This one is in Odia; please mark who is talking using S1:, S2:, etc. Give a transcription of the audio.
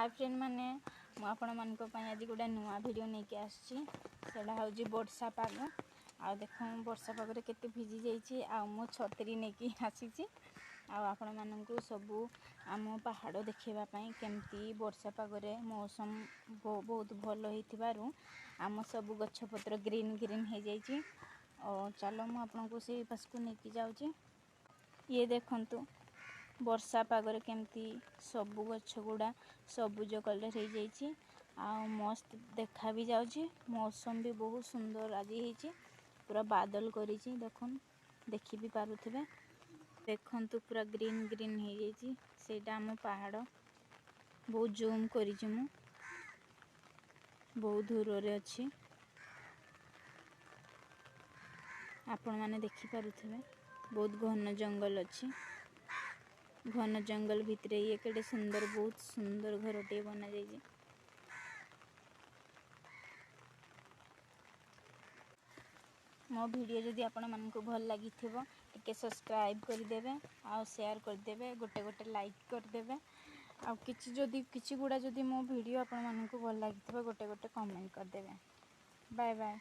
S1: ହାଇ ଫ୍ରେଣ୍ଡ ମାନେ, ମୁଁ ଆପଣମାନଙ୍କ ପାଇଁ ଆଜି ଗୋଟେ ନୂଆ ଭିଡ଼ିଓ ନେଇକି ଆସିଛି। ସେଇଟା ହେଉଛି ବର୍ଷା ପାଗ। ଆଉ ଦେଖ, ମୁଁ ବର୍ଷା ପାଗରେ କେତେ ଭିଜି ଯାଇଛି ଆଉ ମୁଁ ଛତ୍ରୀ ନେଇକି ଆସିଛି। ଆଉ ଆପଣମାନଙ୍କୁ ସବୁ ଆମ ପାହାଡ଼ ଦେଖାଇବା ପାଇଁ, କେମିତି ବର୍ଷା ପାଗରେ ମୌସମ ବହୁତ ଭଲ ହେଇଥିବାରୁ ଆମ ସବୁ ଗଛପତ୍ର ଗ୍ରୀନ୍ ଗ୍ରୀନ୍ ହେଇଯାଇଛି। ଚାଲ, ମୁଁ ଆପଣଙ୍କୁ ସେଇ ପାଶକୁ ନେଇକି ଯାଉଛି। ଇଏ ଦେଖନ୍ତୁ, ବର୍ଷା ପାଗରେ କେମିତି ସବୁ ଗଛ ଗୁଡ଼ା ସବୁଜ କଲର୍ ହେଇଯାଇଛି ଆଉ ମସ୍ତ ଦେଖା ବି ଯାଉଛି। ମୌସମ ବି ବହୁତ ସୁନ୍ଦର ଆଜି ହେଇଛି, ପୁରା ବାଦଲ କରିଛି। ଦେଖୁନ୍, ଦେଖି ବି ପାରୁଥିବେ। ଦେଖନ୍ତୁ, ପୁରା ଗ୍ରୀନ୍ ଗ୍ରୀନ୍ ହେଇଯାଇଛି। ସେଇଟା ଆମ ପାହାଡ଼। ବହୁତ ଜୁମ୍ କରିଛି ମୁଁ, ବହୁତ ଦୂରରେ ଅଛି, ଆପଣମାନେ ଦେଖିପାରୁଥିବେ। ବହୁତ ଘନ ଜଙ୍ଗଲ ଅଛି। ଘନ ଜଙ୍ଗଲ ଭିତରେ ଇଏ କେଡ଼େ ସୁନ୍ଦର, ବହୁତ ସୁନ୍ଦର ଘରଟିଏ ବନାଯାଇଛି। ମୋ ଭିଡ଼ିଓ ଯଦି ଆପଣମାନଙ୍କୁ ଭଲ ଲାଗିଥିବ, ଟିକେ ସବସ୍କ୍ରାଇବ୍ କରିଦେବେ ଆଉ ସେୟାର କରିଦେବେ, ଗୋଟେ ଗୋଟେ ଲାଇକ୍ କରିଦେବେ। ଆଉ କିଛି ଯଦି କିଛି ଗୁଡ଼ା ଯଦି ମୋ ଭିଡ଼ିଓ ଆପଣମାନଙ୍କୁ ଭଲ ଲାଗିଥିବ, ଗୋଟେ ଗୋଟେ କମେଣ୍ଟ କରିଦେବେ। Bye bye.